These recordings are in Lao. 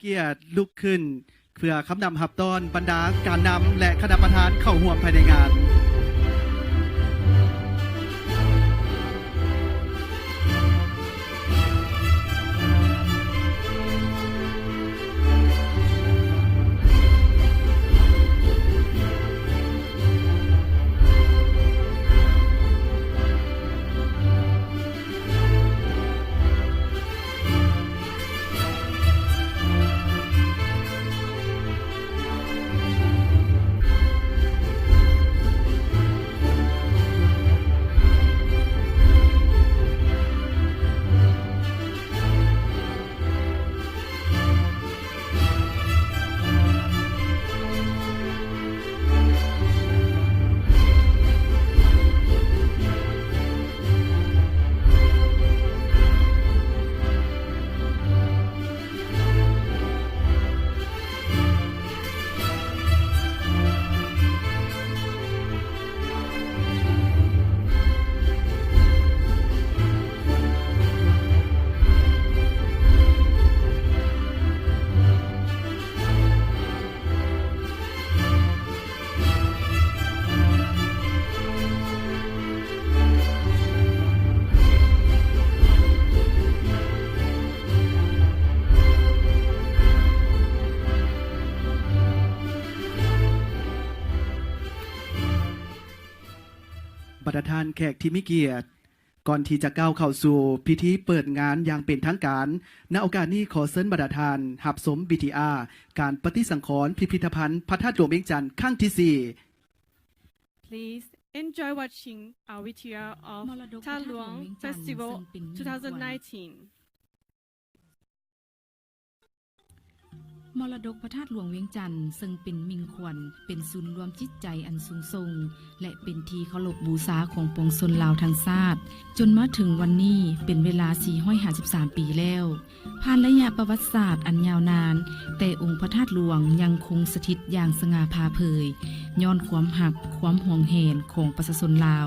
ກຽດລຸກຂຶ້ນ ເພື່ອຄຳນັບຮັບຕ້ອນບັນດາການນຳ ແລະ ຄະນະປະທານເຂົ້າຮ່ວມພາຍໃນງານ. ບັນດາທ່ານແຂກທີ່ມີກຽດ, ກ່ອນທີ່ຈະກ້າວເຂົ້າສູ່ພິທີເປີດງານຢ່າງເປັນທາງການ, ນະໂອກາດນີ້ຂໍເຊີນບັນດາທ່ານຮັບຊົມ ວີທີອາ ການປະຕິສັງຂອນພິພິທະພັນພະທາດຫຼວງວຽງຈັນຄັ້ງທີສີ່. Please enjoy watching our ວີທີອາ of ທາດຫຼວງ Festival ສອງພັນສິບເກົ້າ. ມໍລະດົກພະທາດຫຼວງວຽງຈັນ ເຊິ່ງເປັນມິ່ງຂວັນ, ເປັນສູນລວມຈິດໃຈອັນສູງສົ່ງ ແລະ ເປັນທີ່ເຄົາລົບບູຊາຂອງປວງຊົນລາວທັງຊາດ, ຈົນມາເຖິງວັນນີ້ເປັນເວລາສີ່ຮ້ອຍຫ້າສິບສາມປີແລ້ວ. ຜ່ານໄລຍະປະຫວັດສາດອັນຍາວນານ, ແຕ່ອົງພະທາດຫຼວງຍັງຄົງສະຖິດຢ່າງສະຫງ່າຜ່າເຜີຍ, ຍ້ອນຄວາມຮັກ, ຄວາມຫວງແຫນຂອງປະຊາຊົນລາວ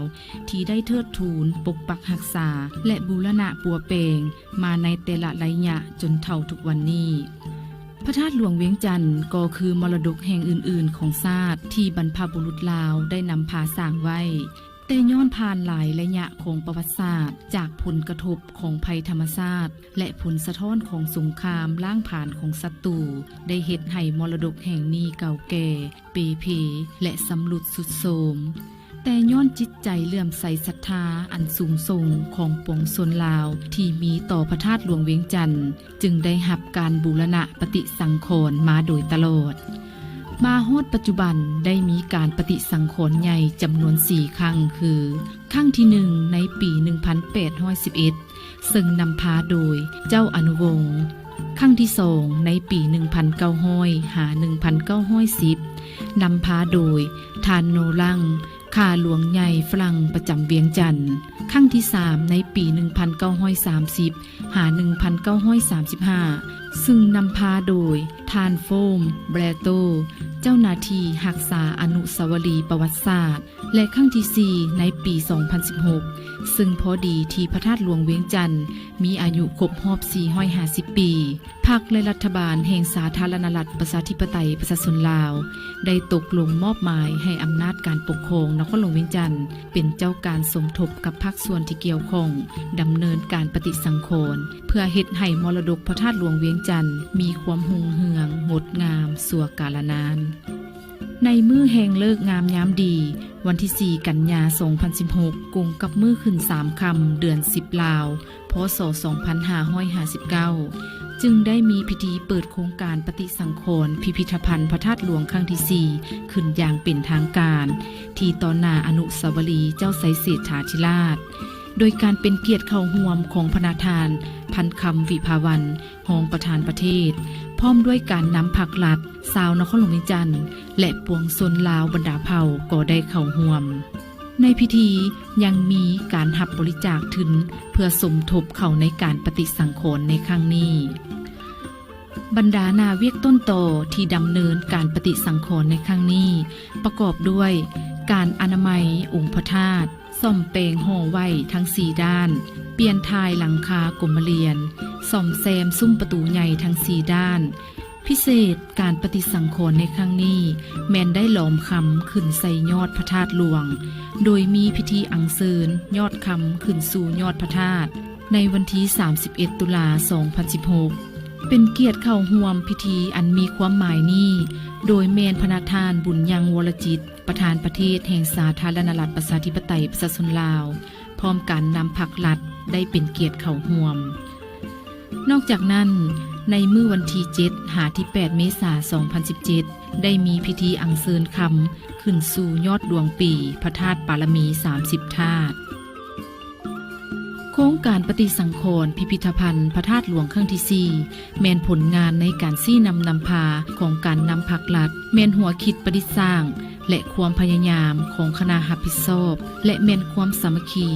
ທີ່ໄດ້ເທີດທູນ, ປົກປັກຮັກສາ ແລະ ບູລະນະປົວແປງ ມາໃນແຕ່ລະໄລຍະຈົນເທົ່າທຸກວັນນີ້. ພະທາດຫຼວງວຽງຈັນກໍຄືມໍລະດົກແຫ່ງອື່ນໆຂອງຊາດທີ່ບັນພະບຸລຸດລາວໄດ້ນຳພາສ້າງໄວ້, ແຕ່ຍ້ອນຜ່ານຫຼາຍໄລຍະຂອງປະຫວັດສາດ, ຈາກຜົນກະທົບຂອງໄພທຳມະຊາດ ແລະ ຜົນສະທ້ອນຂອງສົງຄາມລ້າງຜານຂອງສັດຕູ ໄດ້ເຮັດໃຫ້ມໍລະດົກແຫ່ງນີ້ເກົ່າແກ່, ເປ່ເພ ແລະ ຊຳລຸດຊຸດໂຊມ. ແຕ່ຍ້ອນຈິດໃຈເຫຼື້ອມໃສສັດທາອັນສູງສົ່ງຂອງປວງຊົນລາວທີ່ມີຕໍ່ພະທາດຫຼວງວຽງຈັນ, ຈຶ່ງໄດ້ຮັບການບູລະນະປະຕິສັງຂອນມາໂດຍຕະຫຼອດ. ມາຮອດປັດຈຸບັນໄດ້ມີການປະຕິສັງຂອນໃຫຍ່ຈຳນວນສີ່ຄັ້ງ ຄື ຄັ້ງທີໜຶ່ງໃນປີໜຶ່ງພັນແປດຮ້ອຍສິບເອັດ ເຊິ່ງນຳພາໂດຍເຈົ້າອະນຸວົງ, ຄັ້ງທີສອງໃນປີໜຶ່ງພັນເກົ້າຮ້ອຍຫາໜຶ່ງພັນເກົ້າຮ້ອຍສິບ ນຳພາໂດຍທ່ານໂນລັງ, ຂ້າຫຼວງໃຫຍ່ຝຣັ່ງປະຈຳວຽງຈັນ, ຄັ້ງທີສາມໃນປີໜຶ່ງພັນເກົ້າຮ້ອຍສາມສິບຫາໜຶ່ງພັນເກົ້າຮ້ອຍສາມສິບຫ້າ ຊຶ່ງນຳພາໂດຍທ່ານ ໂຟມ ແບຣໂຕ, ເຈົ້າໜ້າທີ່ຮັກສາອະນຸສາວະລີປະຫວັດສາດ, ແລະ ຄັ້ງທີສີ່ໃນປີສອງພັນສິບຫົກ ຊຶ່ງພໍດີທີ່ພະທາດຫຼວງວຽງຈັນມີອາຍຸຄົບຮອບສີ່ຮ້ອຍຫ້າສິບປີ, ພັກ ແລະ ລັດຖະບານແຫ່ງສາທາລະນະລັດ ປະຊາທິປະໄຕ ປະຊາຊົນລາວ ໄດ້ຕົກລົງມອບໝາຍໃຫ້ອຳນາດການປົກຄອງນະຄອນຫຼວງວຽງຈັນ ເປັນເຈົ້າການສົມທົບກັບພາກສ່ວນທີ່ກ່ຽວຂ້ອງ ດຳເນີນການປະຕິສັງຂອນ ເພື່ອເຮັດໃຫ້ມໍລະດົກພະທາດຫຼວງວຽງຈັນມີຄວາມຮຸ່ງເຮືອງງົດງາມຊົ່ວກາລະນານ. ໃນມື້ແຫ່ງເລີກງາມຍາມດີ ວັນທີສີ່ ກັນຍາ ສອງພັນສິບຫົກ ກົງກັບມື້ຂຶ້ນສາມຄ່ຳ ເດືອນສິບລາວ ພ.ສ. ສອງພັນຫ້າຮ້ອຍຫ້າສິບເກົ້າ ຈຶ່ງໄດ້ມີພິທີເປີດໂຄງການປະຕິສັງຂອນພິພິທະພັນພະທາດຫຼວງຄັ້ງທີສີ່ ຂຶ້ນຢ່າງເປັນທາງການ ທີ່ຕໍ່ໜ້າອະນຸສາວະລີເຈົ້າໄຊເສດຖາທິລາດ ໂດຍການເປັນກຽດເຂົ້າຮ່ວມຂອງພະນະທ່ານ ພັນຄຳ ວິພາວັນ ຮອງປະທານປະເທດ ພ້ອມດ້ວຍການນຳພັກລັດ, ຊາວນະຄອນຫຼວງວຽງຈັນ ແລະ ປວງຊົນລາວບັນດາເຜົ່າກໍໄດ້ເຂົ້າຮ່ວມ. ໃນພິທີຍັງມີການຮັບບໍລິຈາກທຶນເພື່ອສົມທົບເຂົ້າໃນການປະຕິສັງຂອນໃນຄັ້ງນີ້. ບັນດາໜ້າວຽກຕົ້ນຕໍທີ່ດຳເນີນການປະຕິສັງຂອນໃນຄັ້ງນີ້ ປະກອບດ້ວຍ ການອະນາໄມອົງພະທາດ, ສ້ອມແປງຫໍໄຫວ້ທັງສີ່ດ້ານ, ປ່ຽນຖ່າຍຫຼັງຄາກົມມະລຽນ, ສ້ອມແຊມຊຸ້ມປະຕູໃຫຍ່ທັງສີ່ດ້ານ, ພິເສດການປະຕິສັງຂອນໃນຄັ້ງນີ້ ແມ່ນໄດ້ຫຼອມຄຳຂຶ້ນໃສ່ຍອດພະທາດຫຼວງ ໂດຍມີພິທີອັນເຊີນຍອດຄຳຂຶ້ນສູ່ຍອດພະທາດ ໃນວັນທີສາມສິບເອັດ ຕຸລາ ສອງພັນສິບຫົກ ເປັນກຽດເຂົ້າຮ່ວມພິທີອັນມີຄວາມໝາຍນີ້ ໂດຍແມ່ນພະນະທ່ານ ບຸນຍັງ ວໍລະຈິດ ປະທານປະເທດແຫ່ງສາທາລະນະລັດ ປະຊາທິປະໄຕ ປະຊາຊົນລາວ ພ້ອມກັນນຳພັກລັດໄດ້ເປັນກຽດເຂົ້າຮ່ວມ. ນອກຈາກນັ້ນ, ໃນມື້ວັນທີເຈັດ ຫາທີແປດ ເມສາ ສອງພັນສິບເຈັດ ໄດ້ມີພິທີອັນເຊີນຄຳຂຶ້ນສູ່ຍອດດວງປີ ພະທາດປາລະມີ ສາມສິບ ທາດ. ໂຄງການປະຕິສັງຂອນພິພິທະພັນພະທາດຫຼວງຄັ້ງທີສີ່ ແມ່ນຜົນງານໃນການຊີ້ນຳນຳພາຂອງການນຳພັກລັດ, ແມ່ນຫົວຄິດປະດິດສ້າງ ແລະ ຄວາມພະຍາຍາມຂອງຄະນະຮັບຜິດຊອບ ແລະ ແມ່ນຄວາມສາມັກຄີ,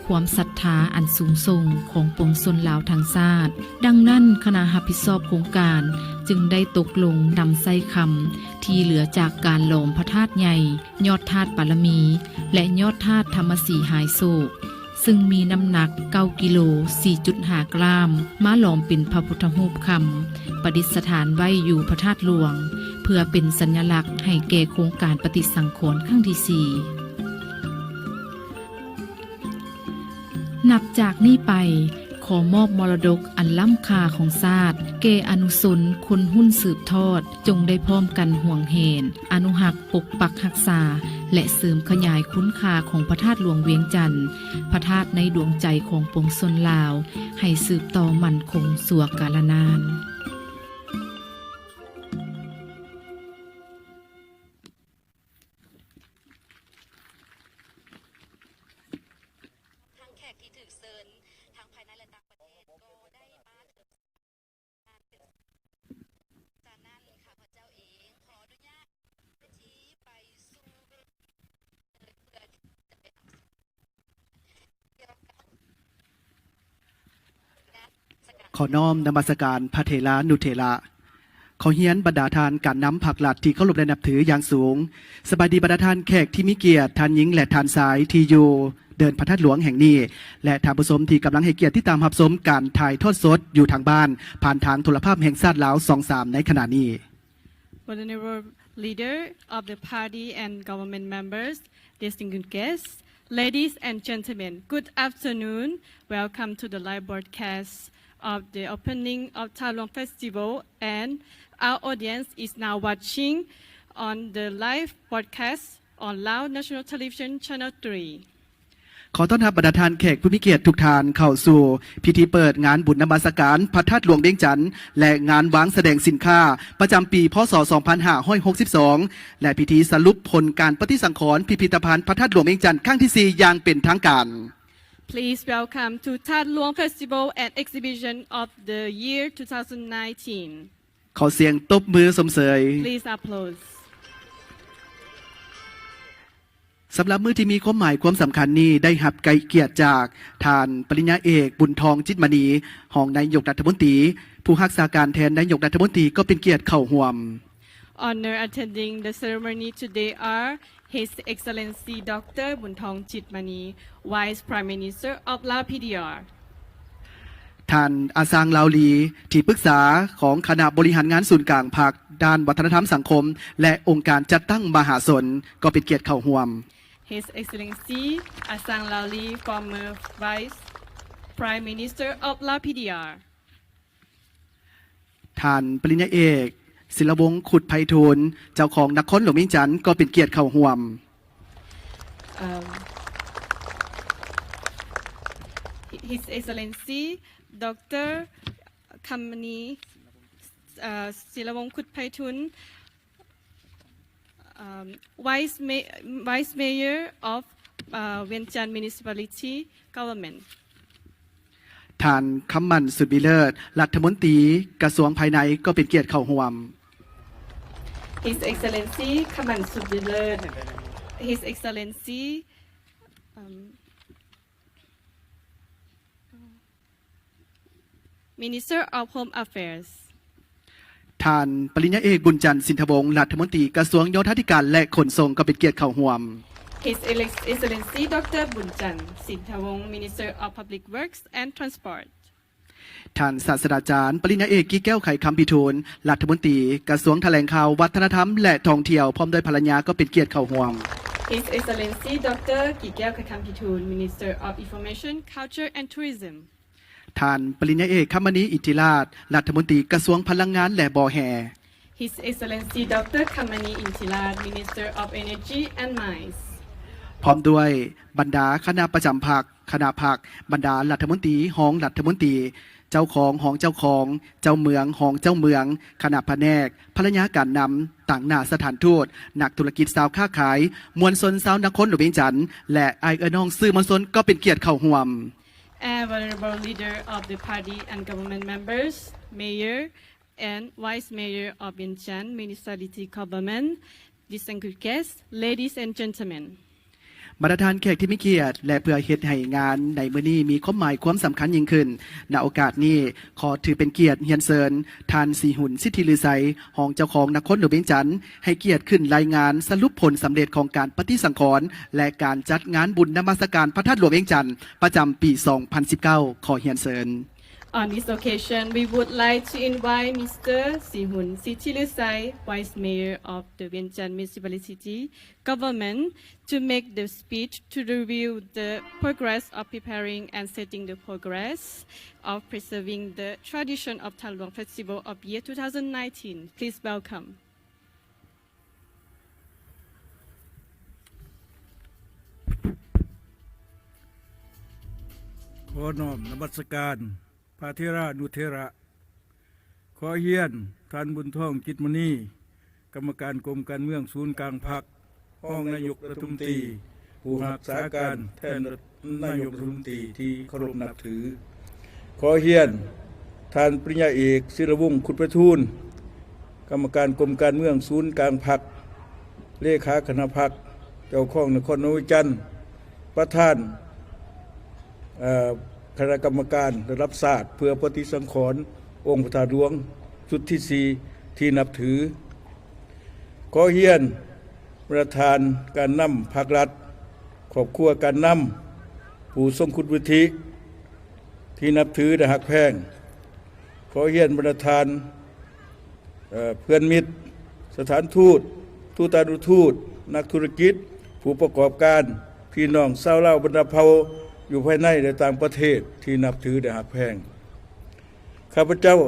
ຄວາມສັດທາອັນສູງສົ່ງຂອງປວງຊົນລາວທັງຊາດ. ດັ່ງນັ້ນ, ຄະນະຮັບຜິດຊອບໂຄງການຈຶ່ງໄດ້ຕົກລົງນຳໃຊ້ຄຳທີ່ເຫຼືອຈາກການຫຼອມພະທາດໃຫຍ່, ຍອດທາດປາລະມີ ແລະ ຍອດທາດທຳມະສີຫາຍໂສກ, ຊຶ່ງມີນ້ຳໜັກເກົ້າກິໂລ ສີ່ຈຸດຫ້າກຣາມ ມາຫຼອມເປັນພະພຸດທະຮູບຄຳ ປະດິດສະຖານໄວ້ຢູ່ພະທາດຫຼວງ ເພື່ອເປັນສັນຍະລັກໃຫ້ແກ່ໂຄງການປະຕິສັງຂອນຄັ້ງທີສີ່. ນັບຈາກນີ້ໄປ, ຂໍມອບມໍລະດົກອັນລ້ຳຄ່າຂອງຊາດ ແກ່ອະນຸຊົນຄົນຮຸ່ນສືບທອດ, ຈົ່ງໄດ້ພ້ອມກັນຫວງແຫນ, ອະນຸຮັກ, ປົກປັກຮັກສາ ແລະ ເສີມຂະຫຍາຍຄຸນຄ່າຂອງພະທາດຫຼວງວຽງຈັນ, ພະທາດໃນດວງໃຈຂອງປວງຊົນລາວ ໃຫ້ສືບຕໍ່ໝັ້ນຄົງຊົ່ວກາລະນານ. ທັງແຂກທີ່ຖືກເຊີນທັງພາຍໃນ ແລະ ຕ່າງປະເທດກໍໄດ້ມາເຖິງງານເປັນ ສະນັ້ນ ຂ້າພະເຈົ້າເອງຂໍອະນຸຍາດທີ່ໄປສູ່ເວທີເພື່ອທີ່ຈະໄປຮັບ ຂໍນ້ອມນະມັດສະການພະເຖລານຸເຖລະ. ຂໍຮຽນບັນດາທ່ານການນຳພັກລັດທີ່ເຄົາລົບ ແລະ ນັບຖືຢ່າງສູງ. ສະບາຍດີບັນດາທ່ານແຂກທີ່ມີກຽດ, ທ່ານຍິງ ແລະ ທ່ານຊາຍທີ່ຢູ່ເດີ່ນພະທາດຫຼວງແຫ່ງນີ້ ແລະ ທ່ານຜູ້ຊົມທີ່ກຳລັງໃຫ້ກຽດຕິດຕາມຮັບຊົມການຖ່າຍທອດສົດຢູ່ທາງບ້ານ ຜ່ານທາງໂທລະພາບແຫ່ງຊາດລາວ ຊ່ອງສາມ ໃນຂະນະນີ້. Honorable leader of the party and government members, distinguished guests, ladies and gentlemen, good afternoon. Welcome to the live broadcast of the opening of Thadlwang Festival, and our audience is now watching on the live broadcast on Lao National Television Channel three. ຂໍຕ້ອນຮັບບັນດາທ່ານແຂກຜູ້ມີກຽດທຸກທ່ານເຂົ້າສູ່ພິທີເປີດງານບຸນນະມັດສະການພະທາດຫຼວງວຽງຈັນ ແລະ ງານວາງສະແດງສິນຄ້າປະຈຳປີ ພ.ສ. ສອງພັນຫ້າຮ້ອຍຫົກສິບສອງ ແລະ ພິທີສະຫຼຸບຜົນການປະຕິສັງຂອນພິພິທະພັນພະທາດຫຼວງວຽງຈັນຄັ້ງທີສີ່ຢ່າງເປັນທາງການ. Please welcome to Thadlwang Festival and Exhibition of the year two thousand nineteen. ຂໍສຽງຕົບມືຊົມເຊີຍ. Please applause. ສຳລັບມື້ທີ່ມີຄວາມໝາຍຄວາມສຳຄັນນີ້ ໄດ້ຮັບກຽດຈາກທ່ານປະລິນຍາເອກ ບຸນທອງ ຈິດມະນີ ຮອງນາຍົກລັດຖະມົນຕີ, ຜູ້ຮັກສາການແທນນາຍົກລັດຖະມົນຕີ ກໍເປັນກຽດເຂົ້າຮ່ວມ. Honor attending the ceremony today are His Excellency Doctor Bunthong Jitmani, Vice Prime Minister of Lao P D R. ທ່ານ ອາຊາງ ລາວລີ ທີ່ປຶກສາຂອງຄະນະບໍລິຫານງານສູນກາງພັກດ້ານວັດທະນະທຳສັງຄົມ ແລະ ອົງການຈັດຕັ້ງມະຫາຊົນ ກໍເປັນກຽດເຂົ້າຮ່ວມ. His Excellency Asang Laoli, former Vice Prime Minister of Lao P D R. ທ່ານປະລິນຍາເອກ ສິລະວົງ ຄຸດໄພທູນ ເຈົ້າຄອງນະຄອນຫຼວງວຽງຈັນ ກໍເປັນກຽດເຂົ້າຮ່ວມ. Um, His Excellency Doctor Kamani, uh, Silawong Kutpaitun, um, Vice Ma-, Vice Mayor of, uh, Vientiane Municipality Government. ທ່ານ ຄຳໝັ້ນ ສຸດວິເລີດ ລັດຖະມົນຕີກະຊວງພາຍໃນ ກໍເປັນກຽດເຂົ້າຮ່ວມ. His Excellency Khamman Sutbiler, His Excellency, um, Minister of Home Affairs. ທ່ານປະລິນຍາເອກ ບຸນຈັນ ສິນທະວົງ ລັດຖະມົນຕີກະຊວງໂຍທາທິການ ແລະ ຂົນສົ່ງ ກໍເປັນກຽດເຂົ້າຮ່ວມ. His Excellency Doctor Bun Chan Sinthavong, Minister of Public Works and Transport. ທ່ານສາດສະດາຈານ ປະລິນຍາເອກ ກິແກ້ວ ໄຂຄຳພິທູນ ລັດຖະມົນຕີກະຊວງຖະແຫຼງຂ່າວ ວັດທະນະທຳ ແລະ ທ່ອງທ່ຽວ ພ້ອມດ້ວຍພັນລະຍາກໍເປັນກຽດເຂົ້າຮ່ວມ. His Excellency Doctor Kikkeo Kaikhamphithoon, Minister of Information, Culture and Tourism. ທ່ານປະລິນຍາເອກ ຄຳມະນີ ອິດທິລາດ ລັດຖະມົນຕີກະຊວງພະລັງງານ ແລະ ບໍ່ແຮ່. His Excellency Doctor Khammani Intirat, Minister of Energy and Mines. ພ້ອມດ້ວຍບັນດາຄະນະປະຈຳພັກ, ຄະນະພັກ, ບັນດາລັດຖະມົນຕີ, ຮອງລັດຖະມົນຕີ, ເຈົ້າຂອງ, ຮອງເຈົ້າຂອງ, ເຈົ້າເມືອງ, ຮອງເຈົ້າເມືອງ, ຄະນະພະແນກ, ພັນລະຍາການນຳ, ຕາງໜ້າສະຖານທູດ, ນັກທຸລະກິດ, ຊາວຄ້າຂາຍ, ມວນຊົນຊາວນະຄອນຫຼວງວຽງຈັນ ແລະ ອ້າຍເອື້ອຍນ້ອງສື່ມວນຊົນກໍເປັນກຽດເຂົ້າຮ່ວມ. And Venerable Leader of the Party and Government Members, Mayor and Vice Mayor of Vientiane Municipality Government, distinguished guests, ladies and gentlemen. ບັນດາທ່ານແຂກທີ່ມີກຽດ ແລະ ເພື່ອເຮັດໃຫ້ງານໃນມື້ນີ້ມີຄວາມໝາຍຄວາມສຳຄັນຍິ່ງຂຶ້ນ, ນະໂອກາດນີ້ ຂໍຖືເປັນກຽດຮຽນເຊີນ ທ່ານ ສີຫຸນ ສິດທິລືໄຊ ຮອງເຈົ້າຄອງນະຄອນຫຼວງວຽງຈັນ ໃຫ້ກຽດຂຶ້ນລາຍງານສະຫຼຸບຜົນສຳເລັດຂອງການປະຕິສັງຂອນ ແລະ ການຈັດງານບຸນນະມັດສະການພະທາດຫຼວງວຽງຈັນ ປະຈຳປີສອງພັນສິບເກົ້າ. ຂໍຮຽນເຊີນ. On this occasion, we would like to invite Mister Sihun Sithilusai, Vice Mayor of the Vientiane Municipality Government, to make the speech to review the progress of preparing and setting the progress of preserving the tradition of Thaluang Festival of Year two thousand nineteen. Please welcome. ຂໍນ້ອມນະມັດສະການພະເຖລານຸເຖລະ. ຂໍຮຽນທ່ານ ບຸນທອງ ຈິດມະນີ, ກຳມະການກົມການເມືອງສູນກາງພັກ, ຮອງນາຍົກລັດຖະມົນຕີ, ຜູ້ຮັກສາການແທນນາຍົກລັດຖະມົນຕີທີ່ເຄົາລົບນັບຖື. ຂໍຮຽນທ່ານ ປະລິນຍາເອກ ສິລະວົງ ຄຸດໄພທູນ, ກຳມະການກົມການເມືອງສູນກາງພັກ, ເລຂາຄະນະພັກ, ເຈົ້າຄອງນະຄອນຫຼວງວຽງຈັນ, ປະທານ ເອີ ຄະນະກຳມະການລະດັບຊາດເພື່ອປະຕິສັງຂອນອົງພະທາດຫຼວງຊຸດທີສີ່ທີ່ນັບຖື. ຂໍຮຽນບັນດາທ່ານການນຳພັກລັດ, ຄອບຄົວການນຳ, ຜູ້ຊົງຄຸນວຸດທິທີ່ນັບຖື ແລະ ຮັກແພງ. ຂໍຮຽນບັນດາທ່ານ ເອີ ເພື່ອນມິດ, ສະຖານທູດ, ທູຕານຸທູດ, ນັກທຸລະກິດ, ຜູ້ປະກອບການ, ພີ່ນ້ອງຊາວລາວບັນດາເຜົ່າຢູ່ພາຍໃນ ແລະ ຕ່າງປະເທດທີ່ນັບຖື ແລະ ຮັກແພງ. ຂ້າພະເຈົ້າ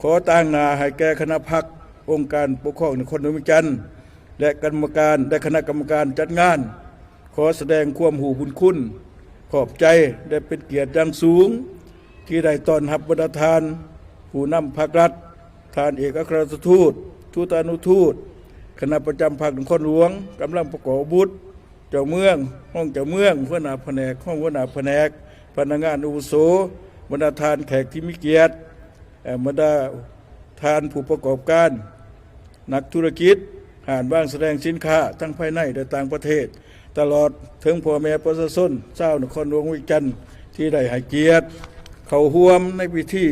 ຂໍຕາງໜ້າໃຫ້ແກ່ຄະນະພັກ, ອົງການປົກຄອງນະຄອນຫຼວງວຽງຈັນ ແລະ ກຳມະການ ແລະ ຄະນະກຳມະການຈັດງານ ຂໍສະແດງຄວາມຮູ້ບຸນຄຸນ ຂອບໃຈ ແລະ ເປັນກຽດຢ່າງສູງ ທີ່ໄດ້ຕ້ອນຮັບບັນດາທ່ານຜູ້ນຳພັກລັດ, ທ່ານເອກອັກຄະລັດຖະທູດ, ທູຕານຸທູດ, ຄະນະປະຈຳພັກນະຄອນຫຼວງ, ກຳລັງປະກອບອາວຸດ, ເຈົ້າເມືອງ, ຮອງເຈົ້າເມືອງ, ຫົວໜ້າພະແນກ, ຮອງຫົວໜ້າພະແນກ, ພະນັກງານອາວຸໂສ, ບັນດາທ່ານແຂກທີ່ມີກຽດ, ເອີ ບັນດາທ່ານຜູ້ປະກອບການ, ນັກທຸລະກິດ, ຮ້ານວາງສະແດງສິນຄ້າທັງພາຍໃນ ແລະ ຕ່າງປະເທດ, ຕະຫຼອດເຖິງພໍ່ແມ່ປະຊາຊົນຊາວນະຄອນຫຼວງວຽງຈັນ ທີ່ໄດ້ໃຫ້ກຽດເຂົ້າຮ່ວມໃນພິທີ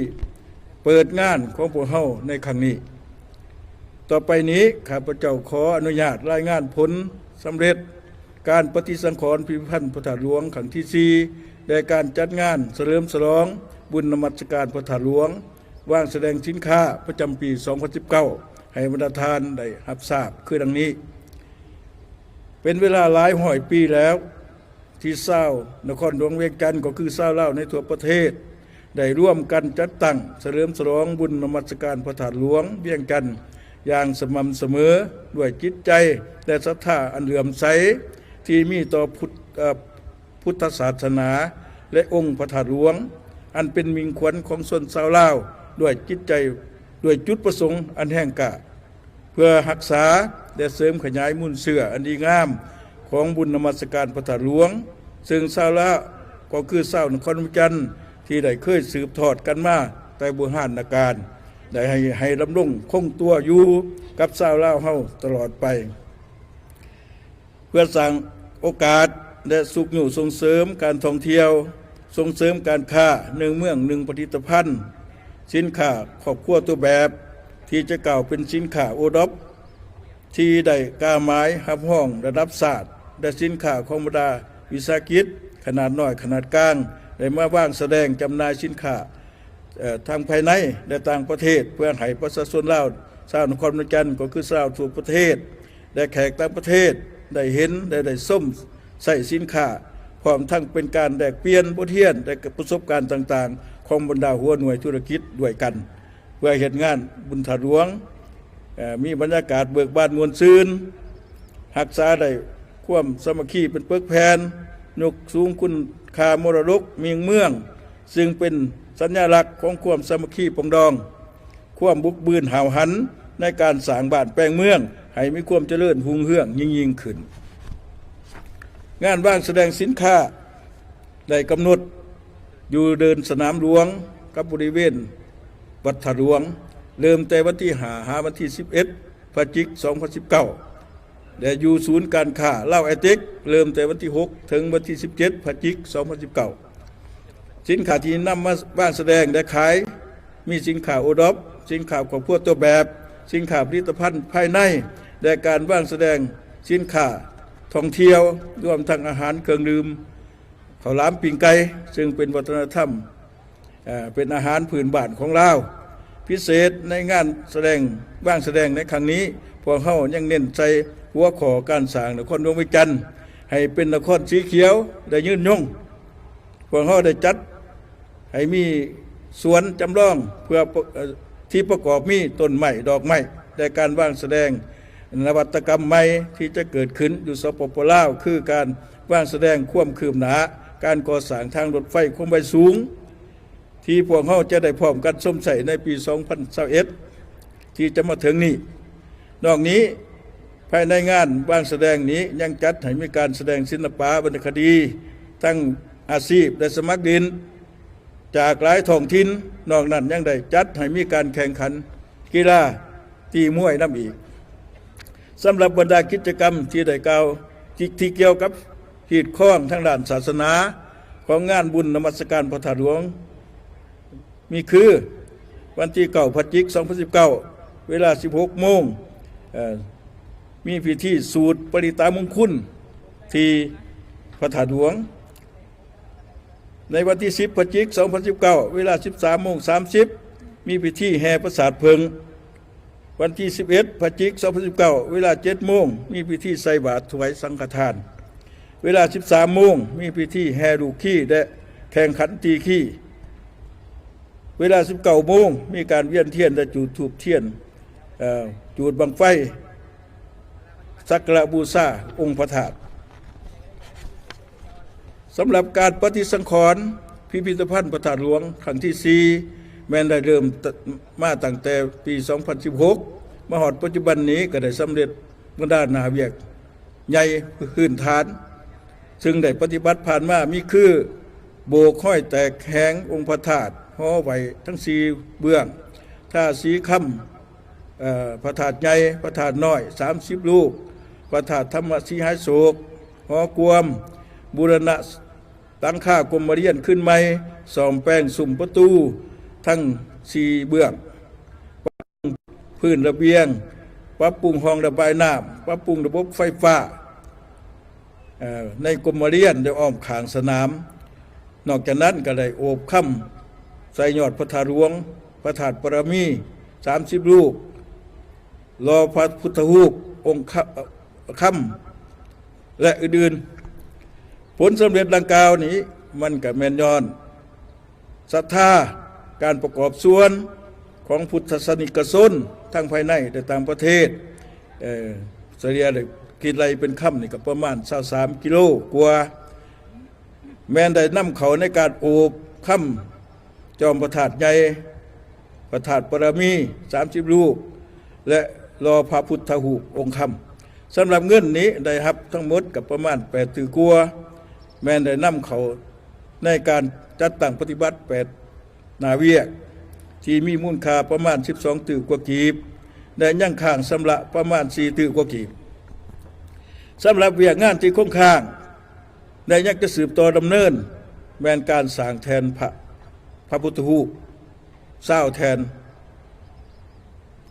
ເປີດງານຂອງພວກເຮົາໃນຄັ້ງນີ້. ຕໍ່ໄປນີ້ ຂ້າພະເຈົ້າຂໍອະນຸຍາດລາຍງານຜົນສຳເລັດ ການປະຕິສັງຂອນພິພິທະພັນພະທາດຫຼວງຄັ້ງທີສີ່ ແລະ ການຈັດງານສະເຫຼີມສະຫຼອງບຸນນະມັດສະການພະທາດຫຼວງ, ວາງສະແດງສິນຄ້າປະຈຳປີສອງພັນສິບເກົ້າ ໃຫ້ບັນດາທ່ານໄດ້ຮັບຊາບຄືດັ່ງນີ້. ເປັນເວລາຫຼາຍຮ້ອຍປີແລ້ວ ທີ່ຊາວນະຄອນຫຼວງວຽງຈັນ ກໍຄືຊາວລາວໃນທົ່ວປະເທດ ໄດ້ລວມກັນຈັດຕັ້ງສະເຫຼີມສະຫຼອງບຸນນະມັດສະການພະທາດຫຼວງວຽງຈັນຢ່າງສະໝ່ຳສະເໝີ ດ້ວຍຈິດໃຈ ແລະ ສັດທາອັນເຫຼື້ອມໃສທີ່ມີຕໍ່ພຸດ ເອີ ພຸດທະສາສະໜາ ແລະ ອົງພະທາດຫຼວງ ອັນເປັນມິ່ງຂວັນຂອງຊົນຊາວລາວ ດ້ວຍຈິດໃຈ ດ້ວຍຈຸດປະສົງອັນແຮງກ້າ ເພື່ອຮັກສາ ແລະ ເສີມຂະຫຍາຍມູນເຊື້ອອັນດີງາມຂອງບຸນນະມັດສະການພະທາດຫຼວງ, ເຊິ່ງຊາວລາວກໍຄືຊາວນະຄອນວຽງຈັນ ທີ່ໄດ້ເຄີຍສືບທອດກັນມາແຕ່ບູຮານນະການ ໄດ້ໃຫ້ ໃຫ້ດຳລົງຄົງຕົວຢູ່ກັບຊາວລາວເຮົາຕະຫຼອດໄປ. ເພື່ອສ້າງໂອກາດ ແລະ ຊຸກຍູ້ສົ່ງເສີມການທ່ອງທ່ຽວ, ສົ່ງເສີມການຄ້າໜຶ່ງເມືອງໜຶ່ງຜະລິດຕະພັນ, ສິນຄ້າຄອບຄົວຕົວແບບ ທີ່ຈະກ້າວເປັນສິນຄ້າໂອດອບ ທີ່ໄດ້ກາໝາຍຮັບຮອງລະດັບຊາດ ແລະ ສິນຄ້າຂອງບັນດາວິສາຫະກິດຂະໜາດນ້ອຍ, ຂະໜາດກາງ ໄດ້ມາວາງສະແດງຈຳໜ່າຍສິນຄ້າ ເອີ ທັງພາຍໃນ ແລະ ຕ່າງປະເທດ ເພື່ອໃຫ້ປະຊາຊົນລາວ ຊາວນະຄອນຫຼວງວຽງຈັນ ກໍຄືຊາວທົ່ວປະເທດ ແລະ ແຂກຕ່າງປະເທດ ໄດ້ເຫັນ ແລະ ໄດ້ຊົມໃຊ້ສິນຄ້າ ພ້ອມທັງເປັນການແລກປ່ຽນບົດຮຽນ ແລະ ປະສົບການຕ່າງໆ ຂອງບັນດາຫົວໜ່ວຍທຸລະກິດດ້ວຍກັນ ເພື່ອເຮັດງານບຸນທາດຫຼວງ ເອີ ມີບັນຍາກາດເບີກບານມ່ວນຊື່ນ, ຮັກສາໄດ້ຄວາມສາມັກຄີເປັນປຶກແຜ່ນ, ຍົກສູງຄຸນຄ່າມໍລະດົກເມືອງ, ເຊິ່ງເປັນສັນຍາລັກຂອງຄວາມສາມັກຄີປອງດອງ, ຄວາມບຸກບືນຫ້າວຫັນໃນການສ້າງບ້ານແປງເມືອງໃຫ້ມີຄວາມຈະເລີນຮຸ່ງເຮືອງຍິ່ງໆຂຶ້ນ. ງານວາງສະແດງສິນຄ້າ ໄດ້ກຳນົດຢູ່ເດີ່ນສະໜາມຫຼວງກັບບໍລິເວນວັດທາດຫຼວງ ເລີ່ມແຕ່ວັນທີຫ້າ ຫາວັນທີສິບເອັດ ພະຈິກ ສອງພັນສິບເກົ້າ ແລະ ຢູ່ສູນການຄ້າລາວໄອເຕັກ ເລີ່ມແຕ່ວັນທີຫົກ ເຖິງວັນທີສິບເຈັດ ພະຈິກ ສອງພັນສິບເກົ້າ. ສິນຄ້າທີ່ນຳມາວາງສະແດງ ແລະ ຂາຍ ມີສິນຄ້າໂອດອບ, ສິນຄ້າຄອບຄົວຕົວແບບ, ສິນຄ້າຜະລິດຕະພັນພາຍໃນ ແລະ ການວາງສະແດງສິນຄ້າທ່ອງທ່ຽວ, ລວມທັງອາຫານເຄື່ອງດື່ມ, ເຂົ້າຫຼາມ ປີ້ງໄກ່ ເຊິ່ງເປັນວັດທະນະທຳ ເອີ ເປັນອາຫານພື້ນບ້ານຂອງລາວ. ພິເສດໃນງານສະແດງ ວາງສະແດງໃນຄັ້ງນີ້ ພວກເຮົາຍັງເນັ້ນໃສ່ຫົວຂໍ້ການສ້າງນະຄອນຫຼວງວຽງຈັນໃຫ້ເປັນນະຄອນສີຂຽວ ແລະ ຍືນຍົງ. ພວກເຮົາໄດ້ຈັດໃຫ້ມີສວນຈຳລອງເພື່ອ ເອີ ທີ່ປະກອບມີຕົ້ນໄມ້, ດອກໄມ້ ແລະ ການວາງສະແດງນະວັດຕະກຳໃໝ່ທີ່ຈະເກີດຂຶ້ນຢູ່ ສປປ ລາວ ຄືການວາງສະແດງຄວາມຄືບໜ້າການກໍ່ສ້າງທາງລົດໄຟຄວາມໄວສູງ ທີ່ພວກເຮົາຈະໄດ້ພ້ອມກັນຊົມໃຊ້ໃນປີສອງພັນຊາວເອັດ ທີ່ຈະມາເຖິງນີ້. ນອກນີ້, ພາຍໃນງານວາງສະແດງນີ້ຍັງຈັດໃຫ້ມີການສະແດງສິລະປະວັນນະຄະດີ ທັງອາຊີບ ແລະ ສະໝັກຫຼິ້ນ ຈາກຫຼາຍທ້ອງຖິ່ນ. ນອກນັ້ນຍັງໄດ້ຈັດໃຫ້ມີການແຂ່ງຂັນກິລາຕີມວຍນຳອີກ. ສຳລັບບັນດາກິດຈະກຳທີ່ໄດ້ກ່າວ ທີ່ ທີ່ກ່ຽວກັບຮີດຄອງທາງດ້ານສາສະໜາຂອງງານບຸນນະມັດສະການພະທາດຫຼວງ ມີຄື ວັນທີເກົ້າ ພະຈິກ ສອງພັນສິບເກົ້າ ເວລາສິບຫົກໂມງ ເອີ ມີພິທີສູດປະລິດຕະມຸງຄຸນທີ່ພະທາດຫຼວງ. ໃນວັນທີສິບ ພະຈິກ ສອງພັນສິບເກົ້າ ເວລາສິບສາມໂມງສາມສິບ ມີພິທີແຫ່ປາສາດເຜິ້ງ. ວັນທີສິບເອັດ ພະຈິກ ສອງພັນສິບເກົ້າ ເວລາເຈັດໂມງ ມີພິທີໃສ່ບາດຖວາຍສັງຄະທານ. ເວລາສິບສາມໂມງ ມີພິທີແຫ່ລູກຄີ ແລະ ແຂ່ງຂັນຕີຄີ. ເວລາສິບເກົ້າໂມງ ມີການວຽນທຽນ ແລະ ຈູດທູບທຽນ ເອີ ຈູດບັ້ງໄຟ ສັກກາລະບູຊາອົງພະທາດ. ສຳລັບການປະຕິສັງຂອນພິພິທະພັນພະທາດຫຼວງຄັ້ງທີສີ່ ແມ່ນໄດ້ເລີ່ມ ມາຕັ້ງແຕ່ປີສອງພັນສິບຫົກ ມາຮອດປັດຈຸບັນນີ້ ກໍໄດ້ສຳເລັດບັນດາໜ້າວຽກໃຫຍ່ພື້ນຖານ ເຊິ່ງໄດ້ປະຕິບັດຜ່ານມາ ມີຄື ໂບກຮອຍແຕກແຫງອົງພະທາດ, ຫໍໄຫວ້ທັງສີ່ເບື້ອງ, ທາສີຄຳ ເອີ ພະທາດໃຫຍ່, ພະທາດນ້ອຍ ສາມສິບຮູບ, ພະທາດທຳມະສີຫາຍໂສກ, ຫໍກວມ, ບູລະນະຫຼັງຄາກົມມະລຽນຄືນໃໝ່, ສ້ອມແປງຊຸມປະຕູທັງສີ່ເບື້ອງ, ປະປຸງພື້ນລະບຽງ, ປັບປຸງຮ່ອງລະບາຍນ້ຳ, ປັບປຸງລະບົບໄຟຟ້າ ເອີ ໃນກົມມະລຽນ ແລະ ອ້ອມຂ້າງສະໜາມ. ນອກຈາກນັ້ນກໍໄດ້ໂອບຄຳໃສ່ຍອດພະທາດຫຼວງ, ພະທາດປາລະມີສາມສິບຮູບ, ຫຼໍ່ພະພຸດທະຮູບ, ອົງຄະ ຄຳ ແລະ ອື່ນໆ. ຜົນສຳເລັດດັ່ງກ່າວນີ້ ມັນກໍແມ່ນຍ້ອນ ສັດທາ, ການປະກອບສ່ວນຂອງພຸດທະສາສະນິກະຊົນ ທັງພາຍໃນ ແລະ ຕ່າງປະເທດ, ເອີ ສະເລ່ຍແລ້ວຄິດໄລ່ເປັນຄຳນີ້ກໍປະມານຊາວສາມກິໂລກວ່າ. ແມ່ນໄດ້ນຳເຂົ້າໃນການໂອບຄຳຈອມພະທາດໃຫຍ່, ພະທາດປາລະມີສາມສິບຮູບ ແລະ ຫຼໍ່ພະພຸດທະຮູບອົງຄຳ. ສຳລັບເງິນນີ້ໄດ້ຮັບທັງໝົດກໍປະມານແປດຕື້ກວ່າ, ແມ່ນໄດ້ນຳເຂົ້າໃນການຈັດຕັ້ງປະຕິບັດແປດໜ້າວຽກ ທີ່ມີມູນຄ່າປະມານສິບສອງຕື້ກວ່າກີບ ແລະ ຍັງຄ້າງຊຳລະປະມານສີ່ຕື້ກວ່າກີບ. ສຳລັບວຽກງານທີ່ຄົງຄ້າງ ແລະ ຍັງຈະສືບຕໍ່ດຳເນີນ ແມ່ນການສ້າງແທ່ນພະ ພະພຸດທະຮູບຊາວແທ່ນ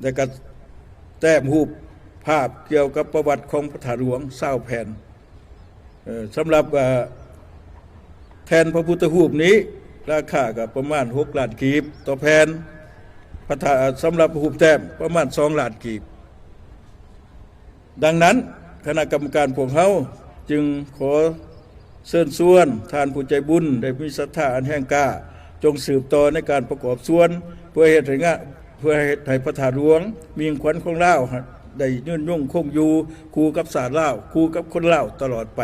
ແລະ ກະແຕ້ມຮູບພາບກ່ຽວກັບປະຫວັດຂອງພະທາດຫຼວງຊາວແຜ່ນ. ເອີ ສຳລັບ ເອີ ແທ່ນພະພຸດທະຮູບນີ້ ລາຄາກໍປະມານຫົກລ້ານກີບຕໍ່ແຜ່ນ ພະທາ ສຳລັບຮູບແຕ້ມປະມານສອງລ້ານກີບ. ດັ່ງນັ້ນ ຄະນະກຳມະການພວກເຮົາຈຶ່ງຂໍເຊີນຊວນທ່ານຜູ້ໃຈບຸນ ແລະ ມີສັດທາອັນແຮງກ້າ ຈົ່ງສືບຕໍ່ໃນການປະກອບສ່ວນ ເພື່ອເຮັດໃຫ້ງາ ເພື່ອເຮັດໃຫ້ພະທາດຫຼວງມິ່ງຂວັນຂອງລາວ ໄດ້ຍືນຍົງຄົງຢູ່ຄູ່ກັບຊາດລາວ, ຄູ່ກັບຄົນລາວຕະຫຼອດໄປ.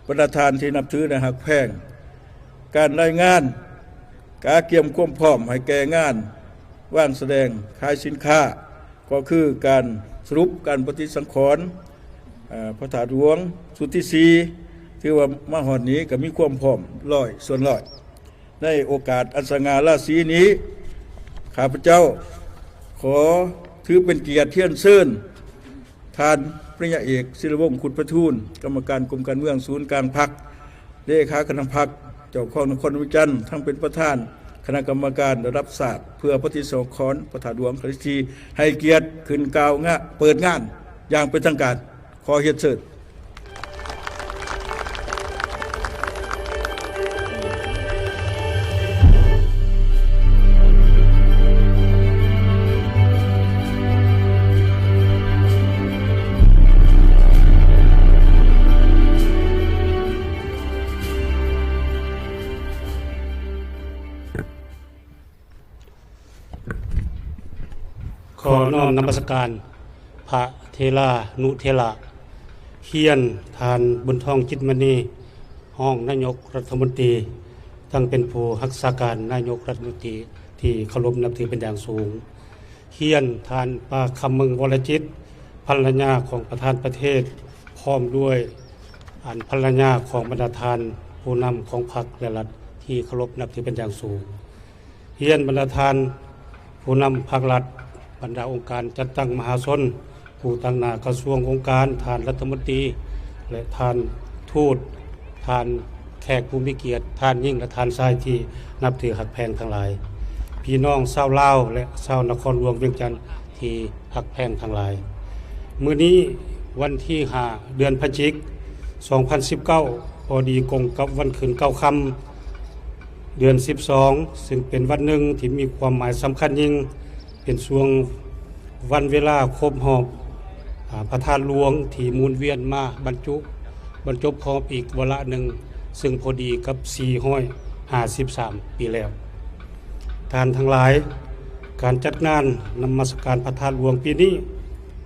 ບັນດາທ່ານທີ່ນັບຖື ແລະ ຮັກແພງ, ການລາຍງານ ກາກຽມຄວາມພ້ອມໃຫ້ແກ່ງານວາງສະແດງຂາຍສິນຄ້າ ກໍຄືການສະຫຼຸບການປະຕິສັງຂອນ ເອີ ພະທາດຫຼວງຊຸດທີສີ່ ຖືວ່າມາຮອດນີ້ກໍມີຄວາມພ້ອມຮ້ອຍສ່ວນຮ້ອຍ. ໃນໂອກາດອັນສະຫງ່າລາສີນີ້ ຂ້າພະເຈົ້າຂໍຖືເປັນກຽດຮຽນເຊີນ ທ່ານ ປະລິນຍາເອກ ສິລິວົງ ຄຸດປະທູນ ກຳມະການກົມການເມືອງສູນກາງພັກ, ເລຂາຄະນະພັກ, ເຈົ້າຄອງນະຄອນຫຼວງວຽງຈັນ ທັງເປັນປະທານຄະນະກຳມະການລະດັບຊາດ ເພື່ອປະຕິສັງຂອນພະທາດຫຼວງຄັ້ງທີສີ່ ໃຫ້ກຽດຂຶ້ນກ່າວງາ ເປີດງານຢ່າງເປັນທາງການ. ຂໍຮຽນເຊີນ. ຂໍນ້ອມນະມັດສະການພະເຖລານຸເຖລະ, ຮຽນທ່ານ ບຸນທອງ ຈິດມະນີ ຮອງນາຍົກລັດຖະມົນຕີ ທັງເປັນຜູ້ຮັກສາການນາຍົກລັດຖະມົນຕີທີ່ເຄົາລົບນັບຖືເປັນຢ່າງສູງ, ຮຽນທ່ານ ປ້າ ຄຳເມືອງ ວໍລະຈິດ ພັນລະຍາຂອງປະທານປະເທດ ພ້ອມດ້ວຍ ອັນພັນລະຍາຂອງບັນດາທ່ານຜູ້ນຳຂອງພັກ ແລະ ລັດທີ່ເຄົາລົບນັບຖືເປັນຢ່າງສູງ. ຮຽນບັນດາທ່ານຜູ້ນຳພັກລັດ, ບັນດາອົງການຈັດຕັ້ງມະຫາຊົນ, ຜູ້ຕາງໜ້າກະຊວງອົງການ, ທ່ານລັດຖະມົນຕີ ແລະ ທ່ານທູດ, ທ່ານແຂກຜູ້ມີກຽດ, ທ່ານຍິງ ແລະ ທ່ານຊາຍທີ່ນັບຖືຮັກແພງທັງຫຼາຍ, ພີ່ນ້ອງຊາວລາວ ແລະ ຊາວນະຄອນຫຼວງວຽງຈັນທີ່ຮັກແພງທັງຫຼາຍ. ມື້ນີ້ວັນທີຫ້າ ເດືອນພະຈິກ ສອງພັນສິບເກົ້າ ພໍດີກົງກັບວັນຂຶ້ນເກົ້າຄ່ຳ ເດືອນສິບສອງ ຊຶ່ງເປັນວັນໜຶ່ງທີ່ມີຄວາມໝາຍສຳຄັນຍິ່ງ, ເປັນຊ່ວງວັນເວລາຄົບຮອບ ອາ ພະທາດຫຼວງທີ່ໝູນວຽນມາບັນຈຸ ບັນຈົບຮອບອີກວາລະໜຶ່ງ, ຊຶ່ງພໍດີກັບສີ່ຮ້ອຍຫ້າສິບສາມປີແລ້ວ. ທ່ານທັງຫຼາຍ, ການຈັດງານນະມັດສະການພະທາດຫຼວງປີນີ້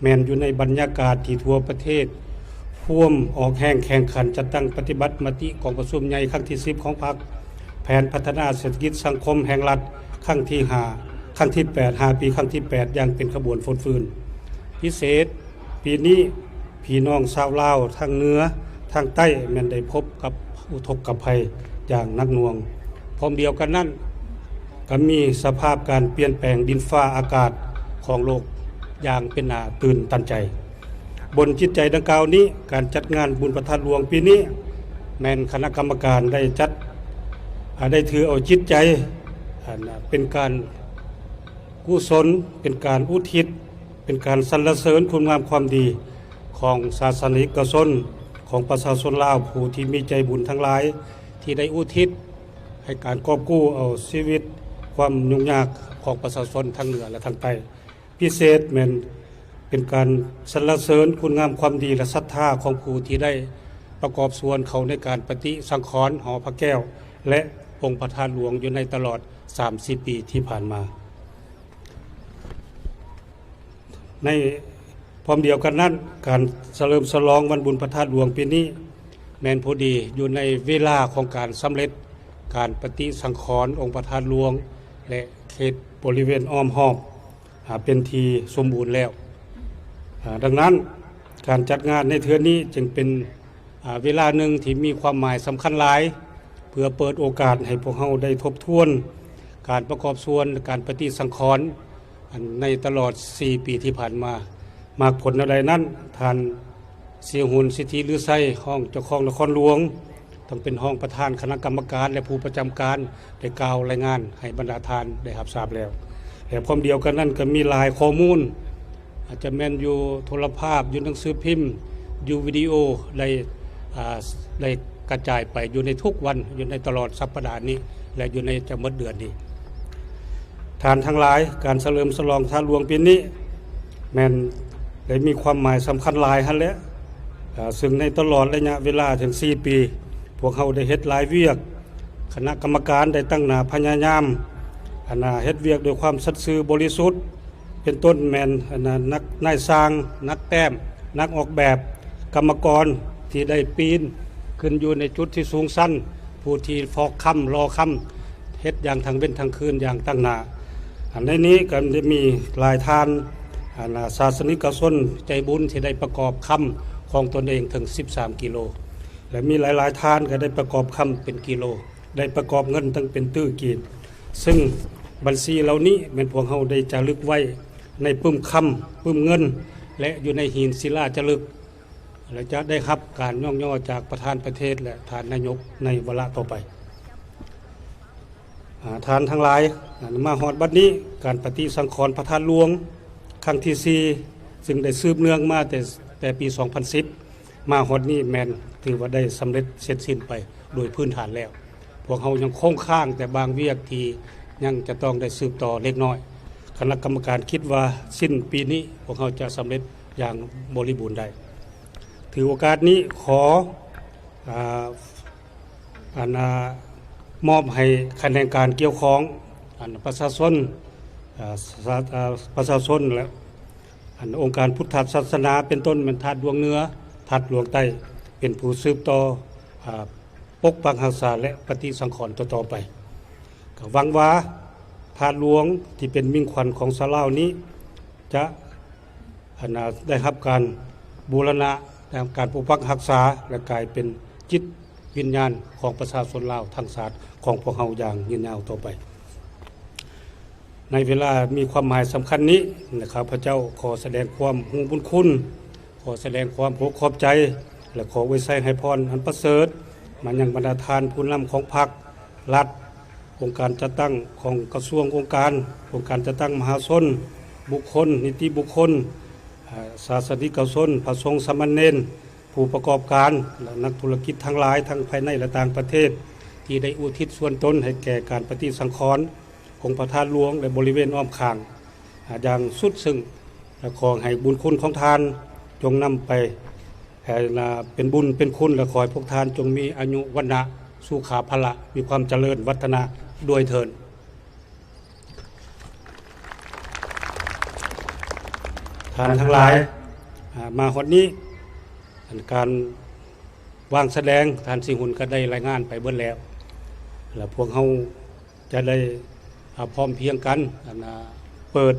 ແມ່ນຢູ່ໃນບັນຍາກາດທີ່ທົ່ວປະເທດພວມອອກແຮງແຂ່ງຂັນຈັດຕັ້ງປະຕິບັດມະຕິກອງປະຊຸມໃຫຍ່ຄັ້ງທີສິບຂອງພັກ, ແຜນພັດທະນາເສດຖະກິດສັງຄົມແຫ່ງລັດຄັ້ງທີຫ້າ ຄັ້ງທີແປດ ຫ້າປີຄັ້ງທີແປດ ຢ່າງເປັນຂະບວນຟົດຟື້ນ. ພິເສດ ປີນີ້ ພີ່ນ້ອງຊາວລາວທັງເໜືອທັງໃຕ້ແມ່ນໄດ້ພົບກັບອຸທົກກະໄພຢ່າງໜັກໜ່ວງ. ພ້ອມດຽວກັນນັ້ນ ກໍມີສະພາບການປ່ຽນແປງດິນຟ້າອາກາດຂອງໂລກຢ່າງເປັນໜ້າຕື່ນຕັນໃຈ. ບົນຈິດໃຈດັ່ງກ່າວນີ້, ການຈັດງານບຸນພະທາດຫຼວງປີນີ້ ແມ່ນຄະນະກຳມະການໄດ້ຈັດ ອາ ໄດ້ຖືເອົາຈິດໃຈ ອັນ ເປັນການ ກຸສົນ, ເປັນການອຸທິດ, ເປັນການສັນລະເສີນຄຸນງາມຄວາມດີຂອງສາສະນິກະຊົນ, ຂອງປະຊາຊົນລາວຜູ້ທີ່ມີໃຈບຸນທັງຫຼາຍ ທີ່ໄດ້ອຸທິດໃຫ້ການກອບກູ້ເອົາຊີວິດຄວາມຫຍຸ້ງຍາກຂອງປະຊາຊົນທັງເໜືອ ແລະ ທັງໃຕ້. ພິເສດແມ່ນເປັນການສັນລະເສີນຄຸນງາມຄວາມດີ ແລະ ສັດທາຂອງຜູ້ທີ່ໄດ້ປະກອບສ່ວນເຂົ້າໃນການປະຕິສັງຂອນຫໍພະແກ້ວ ແລະ ອົງພະທາດຫຼວງຢູ່ໃນຕະຫຼອດສາມສິບປີທີ່ຜ່ານມາ. ໃນ ພ້ອມດຽວກັນນັ້ນ, ການສະເຫຼີມສະຫຼອງວັນບຸນພະທາດຫຼວງປີນີ້ ແມ່ນພໍດີຢູ່ໃນເວລາຂອງການສຳເລັດການປະຕິສັງຂອນອົງພະທາດຫຼວງ ແລະ ເຂດບໍລິເວນອ້ອມຮອບ ອາ ເປັນທີ່ສົມບູນແລ້ວ. ອາ ດັ່ງນັ້ນ, ການຈັດງານໃນເທື່ອນີ້ຈຶ່ງເປັນ ອາ ເວລາໜຶ່ງທີ່ມີຄວາມໝາຍສຳຄັນຫຼາຍ ເພື່ອເປີດໂອກາດໃຫ້ພວກເຮົາໄດ້ທົບທວນການປະກອບສ່ວນ ແລະ ການປະຕິສັງຂອນ ອັນ ໃນຕະຫຼອດສີ່ປີທີ່ຜ່ານມາ. ໝາກຜົນແນວໃດນັ້ນ, ທ່ານ ສີຫຸນ ສິດທິລືໄຊ ຮອງເຈົ້າຄອງນະຄອນຫຼວງ, ທັງເປັນຮອງປະທານຄະນະກຳມະການ ແລະ ຜູ້ປະຈຳການ ໄດ້ກ່າວລາຍງານໃຫ້ບັນດາທ່ານໄດ້ຮັບຊາບແລ້ວ. ແລະ ພ້ອມດຽວກັນນັ້ນກໍມີຫຼາຍຂໍ້ມູນ, ອາດຈະແມ່ນຢູ່ໂທລະພາບ, ຢູ່ໜັງສືພິມ, ຢູ່ວິດີໂອ ໄດ້ ອາ ໄດ້ກະຈາຍໄປຢູ່ໃນທຸກວັນ, ຢູ່ໃນຕະຫຼອດສັບປະດານີ້ ແລະ ຢູ່ໃນຈະໝົດເດືອນນີ້. ທ່ານທັງຫຼາຍ, ການສະເຫຼີມສະຫຼອງທາດຫຼວງປີນີ້ ແມ່ນໄດ້ມີຄວາມໝາຍສຳຄັນຫຼາຍຫັ້ນແຫຼະ, ເຊິ່ງໃນຕະຫຼອດໄລຍະເວລາເຖິງສີ່ປີ ພວກເຮົາໄດ້ເຮັດຫຼາຍວຽກ. ຄະນະກຳມະການໄດ້ຕັ້ງໜ້າພະຍາຍາມ ອັນນ່າ ເຮັດວຽກດ້ວຍຄວາມສັດຊື່ບໍລິສຸດ, ເປັນຕົ້ນແມ່ນ ອັນນ່າ ນັກນາຍຊ່າງ, ນັກແຕ້ມ, ນັກອອກແບບ, ກຳມະກອນທີ່ໄດ້ປີນຂຶ້ນຢູ່ໃນຈຸດທີ່ສູງຊັນ, ຜູ້ທີ່ຟອກຄຳ, ຫຼໍ່ຄຳ, ເຮັດຢ່າງທັງເວັນທັງຄືນຢ່າງຕັ້ງໜ້າ. ອັນໃນນີ້ກໍໄດ້ມີຫຼາຍທ່ານ ອັນນ່າ ສາສະນິກະຊົນໃຈບຸນທີ່ໄດ້ປະກອບຄຳຂອງຕົນເອງເຖິງສິບສາມກິໂລ ແລະ ມີຫຼາຍໆທ່ານກໍໄດ້ປະກອບຄຳເປັນກິໂລ, ໄດ້ປະກອບເງິນຕັ້ງເປັນຕື້ກີບ. ຊຶ່ງບັນຊີເຫຼົ່ານີ້ແມ່ນພວກເຮົາໄດ້ຈາລຶກໄວ້ໃນປຶ້ມຄຳ, ປຶ້ມເງິນ ແລະ ຢູ່ໃນຫີນສິລາຈາລຶກ ແລະ ຈະໄດ້ຮັບການຍ້ອງຍໍຈາກປະທານປະເທດ ແລະ ທ່ານນາຍົກໃນວາລະຕໍ່ໄປ. ອາ ທ່ານທັງຫຼາຍ, ມາຮອດບັດນີ້ ການປະຕິສັງຂອນພະທາດຫຼວງຄັ້ງທີສີ່ ຊຶ່ງໄດ້ສືບເນື່ອງມາແຕ່ ແຕ່ປີສອງພັນສິບ ມາຮອດນີ້ແມ່ນຖືວ່າໄດ້ສຳເລັດເສັດສິ້ນໄປໂດຍພື້ນຖານແລ້ວ. ພວກເຮົາຍັງຄົງຄ້າງແຕ່ບາງວຽກທີ່ຍັງຈະຕ້ອງໄດ້ສືບຕໍ່ເລັກນ້ອຍ. ຄະນະກຳມະການຄິດວ່າສິ້ນປີນີ້ພວກເຮົາຈະສຳເລັດຢ່າງບໍລິບູນໄດ້. ຖືໂອກາດນີ້ຂໍ ອາ ອັນ ອາ ມອບໃຫ້ຂະແໜງການກ່ຽວຂ້ອງ ອັນ ປະຊາຊົນ ອາ ສາ ອາ ປະຊາຊົນ ແລະ ອັນ ອົງການພຸດທະສາສະໜາ ເປັນຕົ້ນແມ່ນທາດຫຼວງເໜືອ, ທາດຫຼວງໃຕ້ ເປັນຜູ້ສືບຕໍ່ ອາ ປົກປັກຮັກສາ ແລະ ປະຕິສັງຂອນຕໍ່ໆໄປ. ກໍຫວັງວ່າທາດຫຼວງທີ່ເປັນມິ່ງຂວັນຂອງຊາວລາວນີ້ ຈະ ອັນ ອາ ໄດ້ຮັບການບູລະນະ ແລະ ການປົກປັກຮັກສາ ແລະ ກາຍເປັນຈິດວິນຍານຂອງປະຊາຊົນລາວທັງຊາດຂອງພວກເຮົາຢ່າງຍືນຍາວຕໍ່ໄປ. ໃນເວລາມີຄວາມໝາຍສຳຄັນນີ້ ຂ້າພະເຈົ້າຂໍສະແດງຄວາມຮູ້ບຸນຄຸນ, ຂໍສະແດງຄວາມຂໍຂອບໃຈ ແລະ ຂໍອວຍໄຊໃຫ້ພອນອັນປະເສີດ ມາຍັງບັນດາທ່ານຜູ້ນຳຂອງພັກ, ລັດ, ອົງການຈັດຕັ້ງຂອງກະຊວງ, ອົງການ, ອົງການຈັດຕັ້ງມະຫາຊົນ, ບຸກຄົນ, ນິຕິບຸກຄົນ, ອາ, ສາສະນິກະຊົນ, ພະສົງສາມະເນນ, ຜູ້ປະກອບການ ແລະ ນັກທຸລະກິດທັງຫຼາຍ ທັງພາຍໃນ ແລະ ຕ່າງປະເທດ ທີ່ໄດ້ອຸທິດສ່ວນຕົນໃຫ້ແກ່ການປະຕິສັງຂອນ ອົງພະທາດຫຼວງ ແລະ ບໍລິເວນອ້ອມຂ້າງ ອາ ຢ່າງສຸດເຊິ່ງ ແລະ ຂໍໃຫ້ບຸນຄຸນຂອງທ່ານຈົ່ງນຳໄປ ໃຫ້ ລະ ເປັນບຸນເປັນຄຸນ ແລະ ຂໍໃຫ້ພວກທ່ານຈົ່ງມີອາຍຸວັນນະ ສຸຂະພະລະ ມີຄວາມຈະເລີນວັດທະນາດ້ວຍເທີ້ນ. ທ່ານທັງຫຼາຍ ອາ ມາຮອດນີ້ ອັນການວາງສະແດງ ທ່ານສີຫຸນກໍໄດ້ລາຍງານໄປເບິດແລ້ວ ແລະ ພວກເຮົາຈະໄດ້ ອາ ພ້ອມພຽງກັນ ອັນ ອາ ເປີດ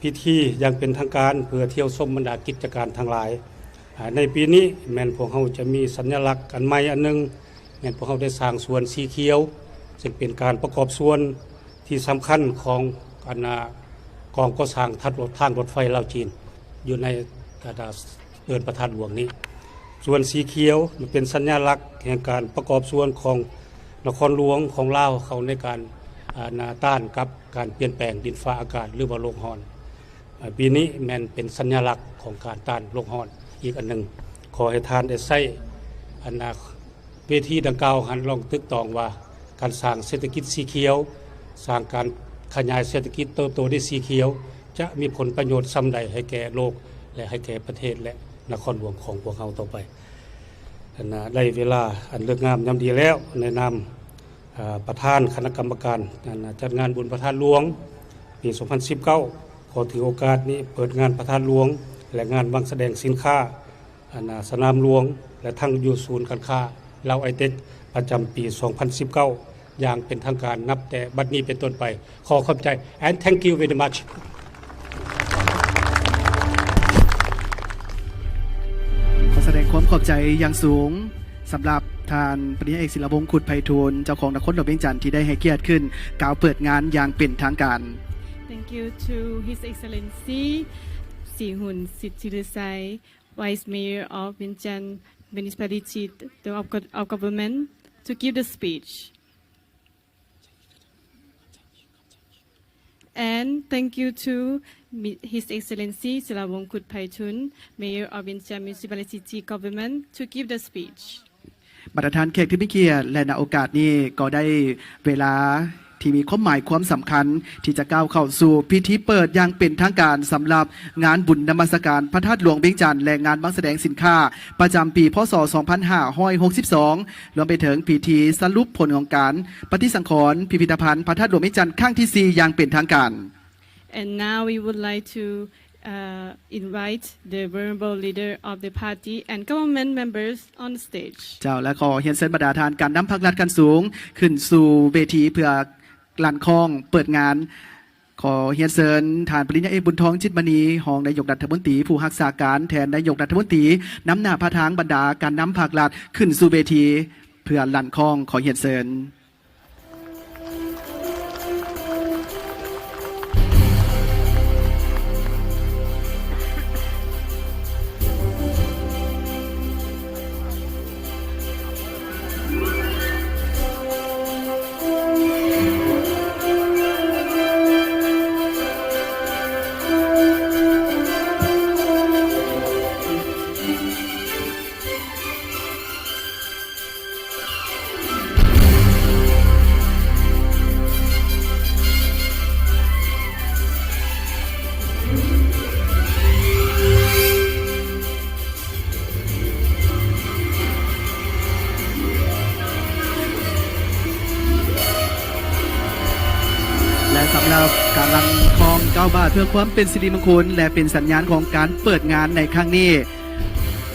ພິທີຢ່າງເປັນທາງການ ເພື່ອທ່ຽວຊົມບັນດາກິດຈະການທັງຫຼາຍ. ອາ ໃນປີນີ້ແມ່ນພວກເຮົາຈະມີສັນຍາລັກອັນໃໝ່ອັນໜຶ່ງ ແມ່ນພວກເຮົາໄດ້ສ້າງສວນສີຂຽວ ເຊິ່ງເປັນການປະກອບສ່ວນທີ່ສຳຄັນຂອງ ອັນ ອາ ກອງກໍ່ສ້າງທາງລົດ ທາງລົດໄຟລາວຈີນ ຢູ່ໃນ ອາ ເດີ່ນພະທາດຫຼວງນີ້. ສວນສີຂຽວເປັນສັນຍາລັກແຫ່ງການປະກອບສ່ວນຂອງນະຄອນຫຼວງຂອງລາວເຮົາໃນການ ອາ ນາ ຕ້ານກັບ ການປ່ຽນແປງດິນຟ້າອາກາດ ຫຼືວ່າໂລກຮ້ອນ. ອາ ປີນີ້ແມ່ນເປັນສັນຍາລັກຂອງການຕ້ານໂລກຮ້ອນອີກອັນໜຶ່ງ. ຂໍໃຫ້ທ່ານໄດ້ໃຊ້ ອັນ ອາ ເວທີດັ່ງກ່າວຫັ້ນລອງຕຶກຕອງວ່າ ການສ້າງເສດຖະກິດສີຂຽວ, ສ້າງການຂະຫຍາຍເສດຖະກິດເຕີບໂຕດ້ວຍສີຂຽວ ຈະມີຜົນປະໂຫຍດສ່ຳໃດໃຫ້ແກ່ໂລກ ແລະ ໃຫ້ແກ່ປະເທດ ແລະ ນະຄອນຫຼວງຂອງພວກເຮົາຕໍ່ໄປ. ອັນ ອາ ໄດ້ເວລາອັນເລີກງາມຍາມດີແລ້ວ ໃນນາມ ອາ ປະທານຄະນະກຳມະການ ອັນ ຈັດງານບຸນພະທາດຫຼວງປີສອງພັນສິບເກົ້າ ຂໍຖືໂອກາດນີ້ເປີດງານພະທາດຫຼວງ ແລະ ງານວາງສະແດງສິນຄ້າ ອັນ ສະໜາມຫຼວງ ແລະ ທັງຢູ່ສູນການຄ້າລາວໄອເຕັກ ປະຈຳປີສອງພັນສິບເກົ້າ ຢ່າງເປັນທາງການ ນັບແຕ່ບັດນີ້ເປັນຕົ້ນໄປ. ຂໍຂອບໃຈ and thank you very much. ຂໍສະແດງຄວາມຂອບໃຈຢ່າງສູງ ສຳລັບທ່ານປະລິນຍາເອກ ສິລະວົງ ຄຸດໄພທູນ ເຈົ້າຄອງນະຄອນຫຼວງວຽງຈັນ ທີ່ໄດ້ໃຫ້ກຽດຂຶ້ນກ່າວເປີດງານຢ່າງເປັນທາງການ. Thank you to His Excellency Sihun Sithilusai, Vice Mayor of Vientiane Municipality, the of, of government, to give the speech. And thank you to Mi-, His Excellency Silawong Kutpaitun, Mayor of Vientiane Municipality Government, to give the speech. ບັນດາທ່ານແຂກທີ່ມີກຽດ ແລະ ນະໂອກາດນີ້ກໍໄດ້ເວລາທີ່ມີຄວາມໝາຍຄວາມສຳຄັນ ທີ່ຈະກ້າວເຂົ້າສູ່ພິທີເປີດຢ່າງເປັນທາງການ ສຳລັບງານບຸນນະມັດສະການພະທາດຫຼວງວຽງຈັນ ແລະ ງານວາງສະແດງສິນຄ້າປະຈຳປີ ພ.ສ. ສອງພັນຫ້າຮ້ອຍຫົກສິບສອງ ລວມໄປເຖິງພິທີສະຫຼຸບຜົນຂອງການປະຕິສັງຂອນພິພິທະພັນພະທາດຫຼວງວຽງຈັນຄັ້ງທີສີ່ຢ່າງເປັນທາງການ. And now we would like to, uh, invite the Venerable Leader of the Party and Government members on the stage. ເຈົ້າ ແລະ ຂໍຮຽນເຊີນບັນດາທ່ານການນຳພັກລັດຂັ້ນສູງຂຶ້ນສູ່ເວທີເພື່ອລັ່ນຄ້ອງເປີດງານ. ຂໍຮຽນເຊີນທ່ານປະລິນຍາເອກ ບຸນທອງ ຈິດມະນີ ຮອງນາຍົກລັດຖະມົນຕີ ຜູ້ຮັກສາການແທນນາຍົກລັດຖະມົນຕີ ນຳໜ້າພາທາງບັນດາການນຳພັກລັດຂຶ້ນສູ່ເວທີເພື່ອລັ່ນຄ້ອງ. ຂໍຮຽນເຊີນ. ແລະ ສຳລັບການລັ່ນຄ້ອງເກົ້າບາດ ເພື່ອຄວາມເປັນສິລິມົງຄຸນ ແລະ ເປັນສັນຍານຂອງການເປີດງານໃນຄັ້ງນີ້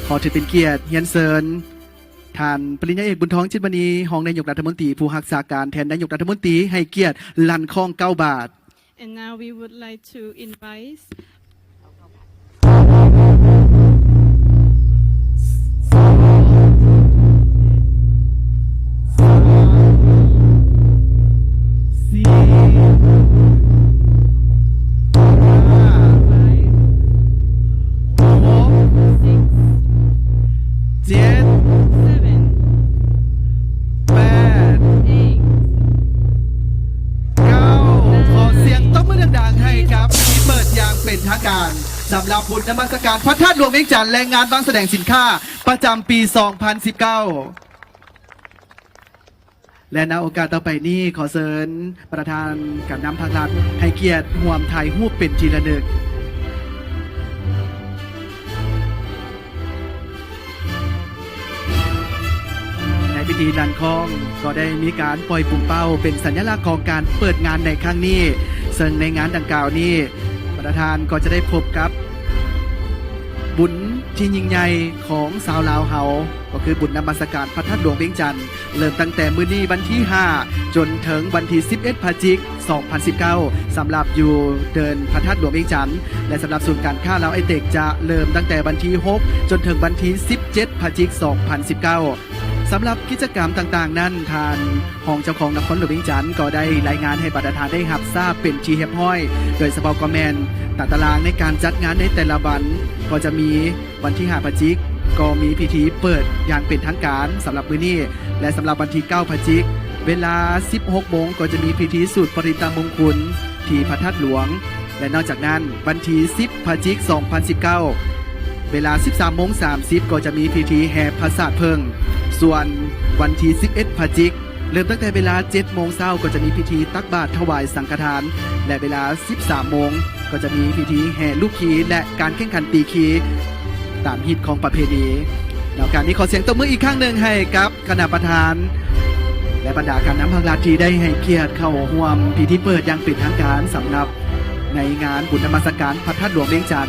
ຂໍຖືເປັນກຽດຮຽນເຊີນ ທ່ານປະລິນຍາເອກ ບຸນທອງ ຈິດມະນີ ຮອງນາຍົກລັດຖະມົນຕີ ຜູ້ຮັກສາການແທນນາຍົກລັດຖະມົນຕີ ໃຫ້ກຽດລັ່ນຄ້ອງເກົ້າບາດ. And now we would like to invite ເຈັດ ແປດ ເກົ້າ ຂໍສຽງຕົບມືດັງໆໃຫ້ກັບພິທີເປີດຢ່າງເປັນທາງການ ສຳລັບບຸນນະມັດສະການພະທາດຫຼວງວຽງຈັນ ແລະ ງານວາງສະແດງສິນຄ້າປະຈຳປີສອງພັນສິບເກົ້າ. ແລະ ໃນໂອກາດຕໍ່ໄປນີ້ ຂໍເຊີນປະທານການນຳພັກລັດໃຫ້ກຽດຮ່ວມຖ່າຍຮູບເປັນທີ່ລະນຶກ. ໃນພິທີລັ່ນຄ້ອງກໍໄດ້ມີການປ່ອຍປຸ້ມເປົ້າເປັນສັນຍະລັກຂອງການເປີດງານໃນຄັ້ງນີ້, ເຊິ່ງໃນງານດັ່ງກ່າວນີ້ ປະທານກໍຈະໄດ້ພົບກັບບຸນທີ່ຍິ່ງໃຫຍ່ຂອງຊາວລາວເຮົາ ກໍຄືບຸນນະມັດສະການພະທາດຫຼວງວຽງຈັນ ເລີ່ມຕັ້ງແຕ່ມື້ນີ້ວັນທີຫ້າ ຈົນເຖິງວັນທີສິບເອັດ ພະຈິກ ສອງພັນສິບເກົ້າ ສຳລັບຢູ່ເດີ່ນພະທາດຫຼວງວຽງຈັນ ແລະ ສຳລັບສູນການຄ້າລາວໄອເຕັກ ຈະເລີ່ມຕັ້ງແຕ່ວັນທີຫົກ ຈົນເຖິງວັນທີສິບເຈັດ ພະຈິກ ສອງພັນສິບເກົ້າ. ສຳລັບກິດຈະກຳຕ່າງໆນັ້ນ ທ່ານຮອງເຈົ້າຄອງນະຄອນຫຼວງວຽງຈັນ ກໍໄດ້ລາຍງານໃຫ້ບັນດາທ່ານໄດ້ຮັບຊາບເປັນທີ່ຮຽບຮ້ອຍ, ໂດຍສະເພາະກໍແມ່ນຕາຕະລາງໃນການຈັດງານໃນແຕ່ລະວັນ ກໍຈະມີ ວັນທີຫ້າ ພະຈິກ ກໍມີພິທີເປີດຢ່າງເປັນທາງການສຳລັບມື້ນີ້ ແລະ ສຳລັບວັນທີເກົ້າ ພະຈິກ ເວລາ ສິບຫົກໂມງ ກໍຈະມີພິທີສູດປະລິດຕະມຸງຄຸນທີ່ພະທາດຫຼວງ ແລະ ນອກຈາກນັ້ນ ວັນທີ ສິບ ພະຈິກ ສອງພັນສິບເກົ້າ ເວລາ ສິບສາມໂມງສາມສິບ ກໍຈະມີພິທີແຫ່ຜາສາດເຜິ້ງ. ສ່ວນວັນທີ ສິບເອັດ ພະຈິກ ເລີ່ມຕັ້ງແຕ່ເວລາ ເຈັດໂມງເຊົ້າ ກໍຈະມີພິທີຕັກບາດຖວາຍສັງຄະທານ ແລະ ເວລາ ສິບສາມໂມງ ກໍຈະມີພິທີແຫ່ລູກຄີ ແລະ ການແຂ່ງຂັນຕີຄີ ຕາມຮີດຄອງປະເພນີ. ໃນໂອກາດນີ້ ຂໍສຽງຕົບມືອີກຄັ້ງໜຶ່ງໃຫ້ກັບຄະນະປະທານ ແລະ ບັນດາການນຳພັກລັດທີ່ໄດ້ໃຫ້ກຽດເຂົ້າຮ່ວມພິທີເປີດຢ່າງເປັນທາງການ ສຳລັບໃນງານບຸນນະມັດສະການພະທາດຫຼວງວຽງຈັນ.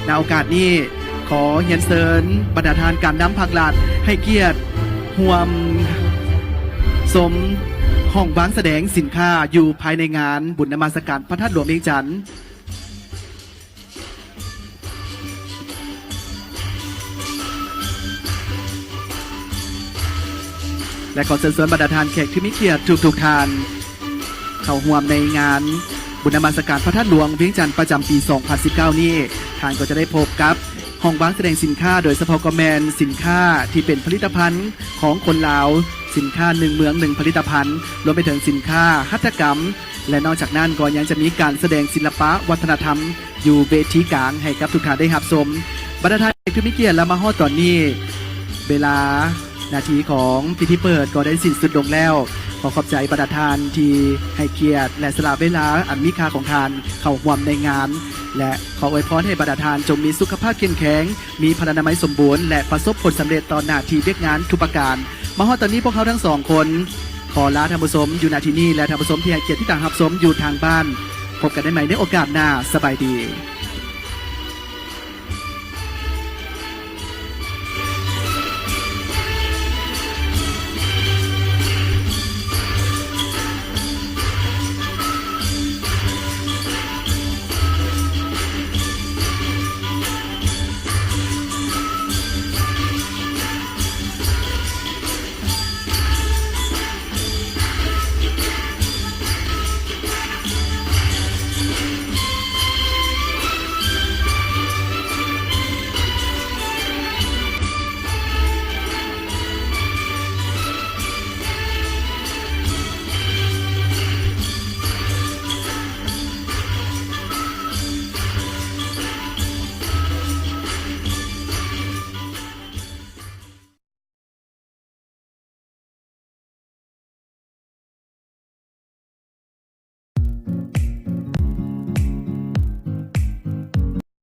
ໃນໂອກາດນີ້ ຂໍຮຽນເຊີນບັນດາທ່ານການນຳພັກລັດໃຫ້ກຽດຮ່ວມຊົມຫ້ອງວາງສະແດງສິນຄ້າຢູ່ພາຍໃນງານບຸນນະມັດສະການພະທາດຫຼວງວຽງຈັນ ແລະ ຂໍເຊີນຊວນບັນດາທ່ານແຂກທີ່ມີກຽດທຸກໆທ່ານ ເຂົ້າຮ່ວມໃນງານບຸນນະມັດສະການພະທາດຫຼວງວຽງຈັນປະຈຳປີສອງພັນສິບເກົ້ານີ້, ທ່ານກໍຈະໄດ້ພົບກັບຫ້ອງວາງສະແດງສິນຄ້າ, ໂດຍສະເພາະກໍແມ່ນສິນຄ້າທີ່ເປັນຜະລິດຕະພັນຂອງຄົນລາວ, ສິນຄ້າໜຶ່ງເມືອງໜຶ່ງຜະລິດຕະພັນ, ລວມໄປເຖິງສິນຄ້າຫັດຖະກຳ ແລະ ນອກຈາກນັ້ນກໍຍັງຈະມີການສະແດງສິລະປະວັດທະນະທຳຢູ່ເວທີກາງໃຫ້ກັບທຸກທ່ານໄດ້ຮັບຊົມ. ບັນດາທ່ານທີ່ມີກຽດ ແລະ ມາຮອດຕອນນີ້ ເວລາ ໜ້າທີ່ຂອງພິທີເປີດກໍໄດ້ສິ້ນສຸດລົງແລ້ວ. ຂໍຂອບໃຈບັນດາທ່ານທີ່ໃຫ້ກຽດ ແລະ ສະຫຼະເວລາອັນມີຄ່າຂອງທ່ານເຂົ້າຮ່ວມໃນງານ ແລະ ຂໍອວຍພອນໃຫ້ບັນດາທ່ານຈົ່ງມີສຸຂະພາບເຂັ້ມແຂງ, ມີພະລານາໄມສົມບູນ ແລະ ປະສົບຜົນສຳເລັດຕໍ່ໜ້າທີ່ວຽກງານທຸກປະການ. ມາຮອດຕອນນີ້ພວກເຮົາທັງສອງຄົນ ຂໍລາທ່ານຜູ້ຊົມຢູ່ ນາ ທີ່ນີ້ ແລະ ທ່ານຜູ້ຊົມທີ່ໃຫ້ກຽດຕິດຕາມຮັບຊົມຢູ່ທາງບ້ານ. ພົບກັນໄດ້ໃໝ່ໃນໂອກາດໜ້າ. ສະບາຍດີ.